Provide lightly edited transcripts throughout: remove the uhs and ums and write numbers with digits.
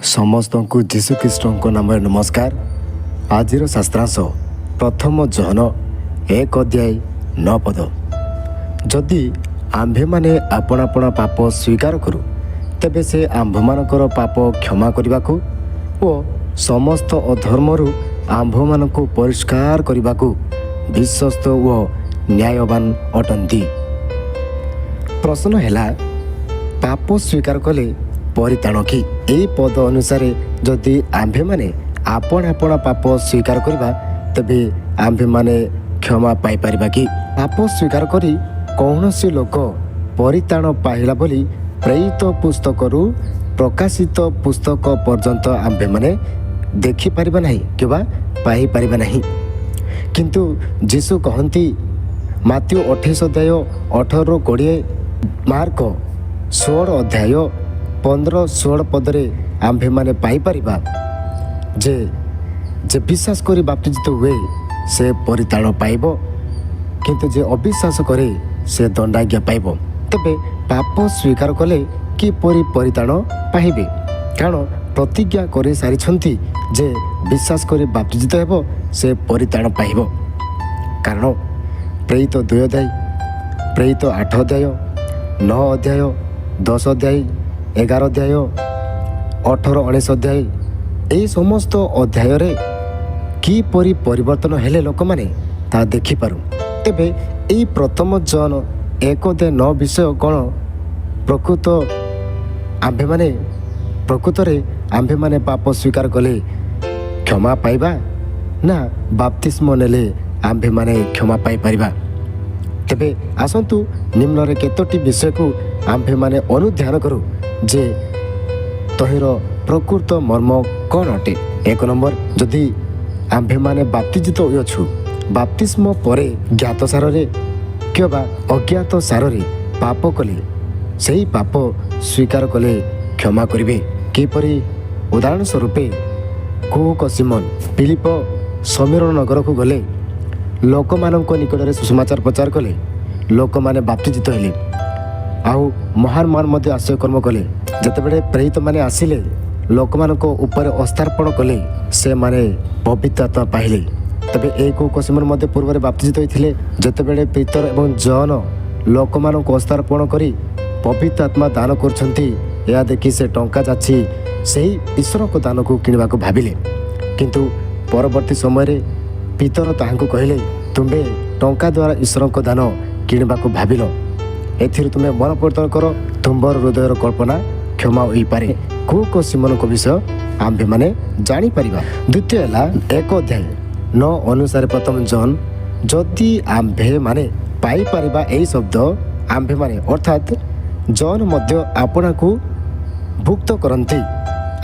ସମସ୍ତଙ୍କୁ ଯୀଶୁଖ୍ରୀଷ୍ଟଙ୍କ ନାମରେ ନମସ୍କାର। ଆଜିର ଶାସ୍ତ୍ରାଂଶ ପ୍ରଥମ ଯୋହନ 1 ଅଧ୍ୟାୟ 9 ପଦ। ଯଦି ଆମ୍ଭେମାନେ ଆପଣା ଆପଣା ପାପ ସ୍ୱୀକାର କରୁ, ତେବେ ସେ ଆମ୍ଭମାନଙ୍କର ପାପ କ୍ଷମା କରିବାକୁ ଓ ସମସ୍ତ ଅଧର୍ମରୁ ଆମ୍ଭମାନଙ୍କୁ ପରିଷ୍କାର କରିବାକୁ ବିଶ୍ୱସ୍ତ ଓ ନ୍ୟାୟବାନ ଅଟନ୍ତି। ପ୍ରଶ୍ନ ହେଲା, ପାପ ସ୍ୱୀକାର କଲେ ପରିତ୍ରାଣ କି? ଏହି ପଦ ଅନୁସାରେ ଯଦି ଆମ୍ଭେମାନେ ଆପଣା ଆପଣା ପାପ ସ୍ୱୀକାର କରିବା, ତେବେ ଆମ୍ଭେମାନେ କ୍ଷମା ପାଇପାରିବା କି? ପାପ ସ୍ୱୀକାର କରି କୌଣସି ଲୋକ ପରିତ୍ରାଣ ପାଇଲା ବୋଲି ପ୍ରେରିତ ପୁସ୍ତକରୁ ପ୍ରକାଶିତ ପୁସ୍ତକ ପର୍ଯ୍ୟନ୍ତ ଆମ୍ଭେମାନେ ଦେଖିପାରିବା ନାହିଁ କିମ୍ବା ପାଇପାରିବା ନାହିଁ। କିନ୍ତୁ ଯୀଶୁ କହନ୍ତି, ମାଥିଉ 28 ଅଧ୍ୟାୟ 18ରୁ 20, ମାର୍କ 16 ଅଧ୍ୟାୟ 15-16 ପଦରେ ଆମ୍ଭେମାନେ ପାଇପାରିବା ଯେ, ଯେ ବିଶ୍ୱାସ କରି ବାପ୍ତିଜିତ ହୁଏ, ସେ ପରିତ୍ରାଣ ପାଇବ, କିନ୍ତୁ ଯେ ଅବିଶ୍ୱାସ କରେ, ସେ ଦଣ୍ଡାଜ୍ଞା ପାଇବ। ତେବେ ପାପ ସ୍ୱୀକାର କଲେ କିପରି ପରିତ୍ରାଣ ପାଇବେ? କାରଣ ପ୍ରତିଜ୍ଞା କରିସାରିଛନ୍ତି ଯେ ବିଶ୍ୱାସ କରି ବାପ୍ତିଜିତ ହେବ, ସେ ପରିତ୍ରାଣ ପାଇବ। କାରଣ ପ୍ରେରିତ 2 ଅଧ୍ୟାୟ, ପ୍ରେରିତ 8 ଅଧ୍ୟାୟ, 9 ଅଧ୍ୟାୟ, 10 ଅଧ୍ୟାୟ, 11 ଅଧ୍ୟାୟ, 18, 19 ଅଧ୍ୟାୟ, ଏହି ସମସ୍ତ ଅଧ୍ୟାୟରେ କିପରି ପରିବର୍ତ୍ତନ ହେଲେ ଲୋକମାନେ, ତାହା ଦେଖିପାରୁ। ତେବେ ଏହି ପ୍ରଥମ ଯୋହନ 1 ଅଧ୍ୟାୟ 9 ବିଷୟ କ'ଣ? ପ୍ରକୃତରେ ଆମ୍ଭେମାନେ ପାପ ସ୍ୱୀକାର କଲେ କ୍ଷମା ପାଇବା ନା ବାପ୍ତିସ୍ମ ନେଲେ ଆମ୍ଭେମାନେ କ୍ଷମା ପାଇପାରିବା? ତେବେ ଆସନ୍ତୁ, ନିମ୍ନରେ କେତୋଟି ବିଷୟକୁ ଆମ୍ଭେମାନେ ଅନୁଧ୍ୟାନ କରୁ ଯେ ତହିଁର ପ୍ରକୃତ ମର୍ମ କ'ଣ ଅଟେ। 1 ନମ୍ବର, ଯଦି ଆମ୍ଭେମାନେ ବାପ୍ତିଜିତ ହୋଇଅଛୁ, ବାପ୍ତିସ୍ମ ପରେ ଜ୍ଞାତ ସାରରେ କିମ୍ବା ଅଜ୍ଞାତ ସାରରେ ପାପ କଲେ, ସେହି ପାପ ସ୍ୱୀକାର କଲେ କ୍ଷମା କରିବେ କିପରି? ଉଦାହରଣ ସ୍ୱରୂପେ କୁହୁକ ସିମନ ଫିଲିପ ଶମିରୋଣ ନଗରକୁ ଗଲେ, ଲୋକମାନଙ୍କ ନିକଟରେ ସୁସମାଚାର ପ୍ରଚାର କଲେ, ଲୋକମାନେ ବାପ୍ତିଜିତ ହେଲେ ଆଉ ମହାନ ମହାନ ମଧ୍ୟ ଆଶ୍ଚର୍ଯ୍ୟକର୍ମ କଲେ। ଯେତେବେଳେ ପ୍ରେରିତମାନେ ଆସିଲେ, ଲୋକମାନଙ୍କ ଉପରେ ହସ୍ତାର୍ପଣ କଲେ, ସେମାନେ ପବିତ୍ର ଆତ୍ମା ପାଇଲେ। ତେବେ ଏହି କୁହୁକ ସିମନ ମଧ୍ୟ ପୂର୍ବରେ ବାପ୍ତିଜିତ ହୋଇଥିଲେ। ଯେତେବେଳେ ପିତର ଏବଂ ଯୋହନ ଲୋକମାନଙ୍କୁ ହସ୍ତାର୍ପଣ କରି ପବିତ୍ର ଆତ୍ମା ଦାନ କରୁଛନ୍ତି, ଏହା ଦେଖି ସେ ଟଙ୍କା ଯାଚି ସେହି ଈଶ୍ୱରଙ୍କ ଦାନକୁ କିଣିବାକୁ ଭାବିଲେ। କିନ୍ତୁ ପରବର୍ତ୍ତୀ ସମୟରେ ପିତର ତାହାଙ୍କୁ କହିଲେ, ତୁମ୍ଭେ ଟଙ୍କା ଦ୍ୱାରା ଈଶ୍ୱରଙ୍କ ଦାନ କିଣିବାକୁ ଭାବିଲ। ଏଥିରୁ ତୁମେ ମନ ପରିବର୍ତ୍ତନ କର, ତୁମ୍ଭର ହୃଦୟର କଳ୍ପନା କ୍ଷମା ହୋଇପାରେ। କୁହୁକ ସିମନଙ୍କ ବିଷୟ ଆମ୍ଭେମାନେ ଜାଣିପାରିବା। ଦ୍ୱିତୀୟ ହେଲା, 1 ଅଧ୍ୟାୟ 9 ଅନୁସାରେ ପ୍ରଥମ ଯୋହନ, ଯଦି ଆମ୍ଭେମାନେ ପାଇପାରିବା, ଏହି ଶବ୍ଦ ଆମ୍ଭେମାନେ, ଅର୍ଥାତ୍ ଯୋହନ ମଧ୍ୟ ଆପଣାକୁ ଭୁକ୍ତ କରନ୍ତି,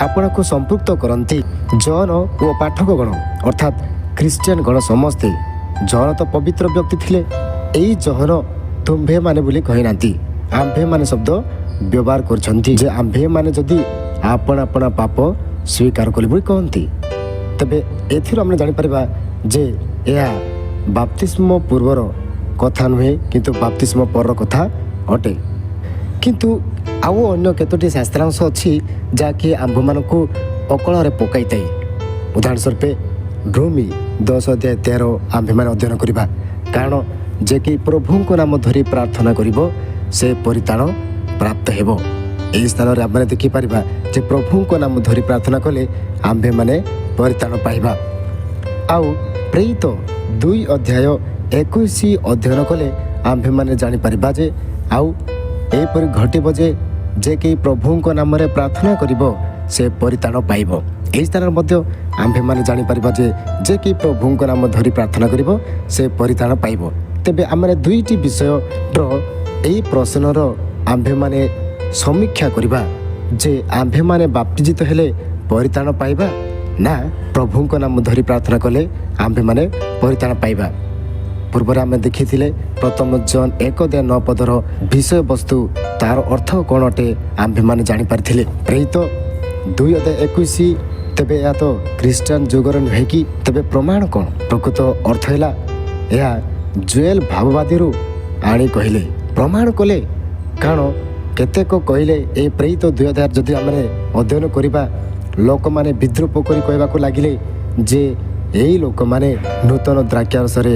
ଆପଣଙ୍କୁ ସମ୍ପୃକ୍ତ କରନ୍ତି। ଯୋହନ ଓ ପାଠକଗଣ, ଅର୍ଥାତ୍ ଖ୍ରୀଷ୍ଟିଆନ ଗଣ ସମସ୍ତେ। ଯୋହନ ତ ପବିତ୍ର ବ୍ୟକ୍ତି ଥିଲେ। ଏଇ ଯୋହନ ତୁମ୍ଭେମାନେ ବୋଲି କହିନାହାନ୍ତି, ଆମ୍ଭେମାନେ ଶବ୍ଦ ବ୍ୟବହାର କରିଛନ୍ତି ଯେ ଆମ୍ଭେମାନେ ଯଦି ଆପଣା ଆପଣା ପାପ ସ୍ୱୀକାର କଲେ ବୋଲି କହନ୍ତି। ତେବେ ଏଥିରୁ ଆମେ ଜାଣିପାରିବା ଯେ ଏହା ବାପ୍ତିସ୍ମ ପୂର୍ବର କଥା ନୁହେଁ, କିନ୍ତୁ ବାପ୍ତିସ୍ମ ପରର କଥା ଅଟେ। କିନ୍ତୁ ଆଉ ଅନ୍ୟ କେତୋଟି ଶାସ୍ତ୍ରାଂଶ ଅଛି, ଯାହାକି ଆମ୍ଭମାନଙ୍କୁ ଅକଳରେ ପକାଇଥାଏ। ଉଦାହରଣ ସ୍ୱରୂପ ରୋମୀୟ 10 ଅଧ୍ୟାୟ 13 ଆମ୍ଭେମାନେ ଅଧ୍ୟୟନ କରିବା। କାରଣ ଯେ କି ପ୍ରଭୁଙ୍କ ନାମ ଧରି ପ୍ରାର୍ଥନା କରିବ, ସେ ପରିତ୍ରାଣ ପ୍ରାପ୍ତ ହେବ। ଏହି ସ୍ଥାନରେ ଆମେ ଦେଖିପାରିବା ଯେ ପ୍ରଭୁଙ୍କ ନାମ ଧରି ପ୍ରାର୍ଥନା କଲେ ଆମ୍ଭେମାନେ ପରିତ୍ରାଣ ପାଇବା। ଆଉ ପ୍ରେରିତ 2 ଅଧ୍ୟାୟ 21 ଅଧ୍ୟୟନ କଲେ ଆମ୍ଭେମାନେ ଜାଣିପାରିବା ଯେ ଆଉ ଏହିପରି ଘଟିବ ଯେ, ଯେ କେହି ପ୍ରଭୁଙ୍କ ନାମରେ ପ୍ରାର୍ଥନା କରିବ, ସେ ପରିତ୍ରାଣ ପାଇବ। ଏହି ସ୍ଥାନରେ ମଧ୍ୟ ଆମ୍ଭେମାନେ ଜାଣିପାରିବା ଯେ, ଯେ କେହି ପ୍ରଭୁଙ୍କ ନାମ ଧରି ପ୍ରାର୍ଥନା କରିବ, ସେ ପରିତ୍ରାଣ ପାଇବ। ତେବେ ଆମେ ଦୁଇଟି ବିଷୟର ଏହି ପ୍ରଶ୍ନର ଆମ୍ଭେମାନେ ସମୀକ୍ଷା କରିବା ଯେ ଆମ୍ଭେମାନେ ବାପ୍ତିଜିତ ହେଲେ ପରିତ୍ରାଣ ପାଇବା ନା ପ୍ରଭୁଙ୍କ ନାମ ଧରି ପ୍ରାର୍ଥନା କଲେ ଆମ୍ଭେମାନେ ପରିତ୍ରାଣ ପାଇବା? ପୂର୍ବରେ ଆମେ ଦେଖିଥିଲେ, ପ୍ରଥମ ଯୋହନ 1 ଅଧ୍ୟାୟ 9 ପଦର ବିଷୟବସ୍ତୁ, ତାର ଅର୍ଥ କ'ଣ ଅଟେ, ଆମ୍ଭେମାନେ ଜାଣିପାରିଥିଲେ। ପ୍ରେରିତ 2 ଅଧ୍ୟାୟ 21, ତେବେ ଏହା ତ ଖ୍ରୀଷ୍ଟିଆନ ଯୁଗର ନୁହେଁ କି? ତେବେ ପ୍ରମାଣ କ'ଣ? ପ୍ରକୃତ ଅର୍ଥ ହେଲା, ଏହା ଜୁଏଲ ଭାବବାଦୀରୁ ଆଣି କହିଲେ, ପ୍ରମାଣ କଲେ। କାରଣ କେତେକ କହିଲେ, ଏ ପ୍ରେରିତ 2 ଅଧ୍ୟାୟ ଯଦି ଆମେ ଅଧ୍ୟୟନ କରିବା, ଲୋକମାନେ ବିଦ୍ରୂପ କରି କହିବାକୁ ଲାଗିଲେ ଯେ ଏହି ଲୋକମାନେ ନୂତନ ଦ୍ରାକ୍ଷାରସରେ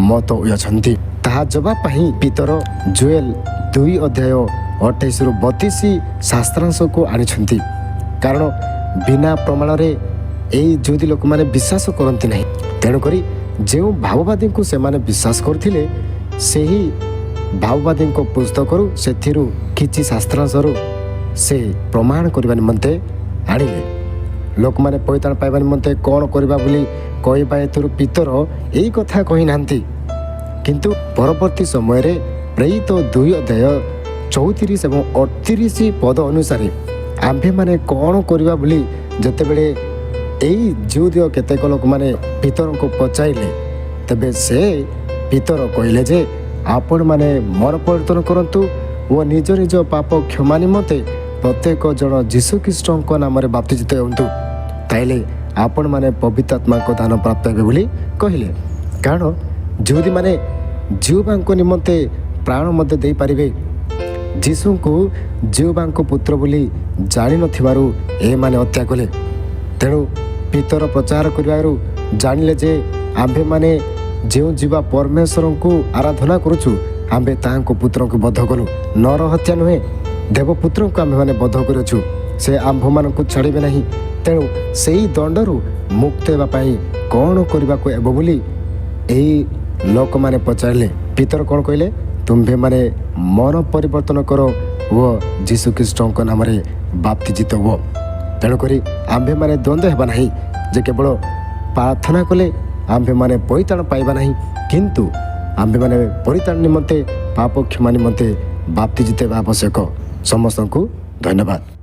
ମତ ହୋଇଅଛନ୍ତି। ତାହା ଜବାବ ପାଇଁ ପିତର ଜୁଏଲ 2 ଅଧ୍ୟାୟ 28ରୁ 32 ଶାସ୍ତ୍ରାଂଶକୁ ଆଣିଛନ୍ତି। କାରଣ ବିନା ପ୍ରମାଣରେ ଏହି ଯିହୁଦୀ ଲୋକମାନେ ବିଶ୍ୱାସ କରନ୍ତି ନାହିଁ। ତେଣୁକରି ଯେଉଁ ଭାବବାଦୀଙ୍କୁ ସେମାନେ ବିଶ୍ୱାସ କରୁଥିଲେ, ସେହି ଭାବବାଦୀଙ୍କ ପୁସ୍ତକରୁ ସେଥିରୁ କିଛି ଶାସ୍ତ୍ରାଂଶରୁ ସେ ପ୍ରମାଣ କରିବା ନିମନ୍ତେ ଆଣିଲେ। ଲୋକମାନେ ପରିତ୍ରାଣ ପାଇବା ନିମନ୍ତେ କ'ଣ କରିବା ବୋଲି କହିବା ହେତୁରୁ ପିତର ଏଇ କଥା କହିନାହାନ୍ତି। କିନ୍ତୁ ପରବର୍ତ୍ତୀ ସମୟରେ ପ୍ରେରିତ 2 ଅଧ୍ୟାୟ 34 ଏବଂ 38 ପଦ ଅନୁସାରେ ଆମ୍ଭେମାନେ କ'ଣ କରିବା ବୋଲି ଯେତେବେଳେ ଏଇ ଯିହୁଦୀୟ କେତେକ ଲୋକମାନେ ପିତରଙ୍କୁ ପଚାରିଲେ, ତେବେ ସେ ପିତର କହିଲେ ଯେ ଆପଣମାନେ ମନ ପରିବର୍ତ୍ତନ କରନ୍ତୁ ଓ ନିଜ ନିଜ ପାପ କ୍ଷମା ନିମନ୍ତେ ପ୍ରତ୍ୟେକ ଜଣ ଯୀଶୁଖ୍ରୀଷ୍ଟଙ୍କ ନାମରେ ବାପ୍ତିଜିତ ହୁଅନ୍ତୁ, ତାହେଲେ ଆପଣମାନେ ପବିତ୍ର ଆତ୍ମାଙ୍କ ଦାନ ପ୍ରାପ୍ତ ହେବେ ବୋଲି କହିଲେ। କାରଣ ଯିହୁଦୀମାନେ ଯିହୋବାଙ୍କ ନିମନ୍ତେ ପ୍ରାଣ ମଧ୍ୟ ଦେଇପାରିବେ, ଯୀଶୁଙ୍କୁ ଯିହୋବାଙ୍କ ପୁତ୍ର ବୋଲି ଜାଣିନଥିବାରୁ ଏମାନେ ହତ୍ୟା କଲେ। ତେଣୁ ପିତର ପ୍ରଚାର କରିବାରୁ ଜାଣିଲେ ଯେ ଆମ୍ଭେମାନେ ଯେଉଁ ଯିହୋବା ପରମେଶ୍ୱରଙ୍କୁ ଆରାଧନା କରୁଛୁ, ଆମ୍ଭେ ତାହାଙ୍କ ପୁତ୍ରଙ୍କୁ ବଧ କଲୁ। ନର ହତ୍ୟା ନୁହେଁ, ଦେବପୁତ୍ରଙ୍କୁ ଆମ୍ଭେମାନେ ବଧ କରିଅଛୁ। ସେ ଆମ୍ଭମାନଙ୍କୁ ଛାଡ଼ିବେ ନାହିଁ। ତେଣୁ ସେଇ ଦଣ୍ଡରୁ ମୁକ୍ତ ହେବା ପାଇଁ କ'ଣ କରିବାକୁ ହେବ ବୋଲି ଏହି ଲୋକମାନେ ପଚାରିଲେ। ପିତର କ'ଣ କହିଲେ? ତୁମ୍ଭେମାନେ ମନ ପରିବର୍ତ୍ତନ କର ଓ ଯୀଶୁଖ୍ରୀଷ୍ଟଙ୍କ ନାମରେ ବାପ୍ତିଜିତ ହୁଅ। ତେଣୁକରି ଆମ୍ଭେମାନେ ଦ୍ୱନ୍ଦ୍ୱ ହେବା ନାହିଁ ଯେ କେବଳ ପ୍ରାର୍ଥନା କଲେ ଆମ୍ଭେମାନେ ପରିତ୍ରାଣ ପାଇବା ନାହିଁ, କିନ୍ତୁ ଆମ୍ଭେମାନେ ପରିତ୍ରାଣ ନିମନ୍ତେ, ପାପ କ୍ଷମା ନିମନ୍ତେ ବାପ୍ତିଜିତ ହେବା ଆବଶ୍ୟକ। ସମସ୍ତଙ୍କୁ ଧନ୍ୟବାଦ।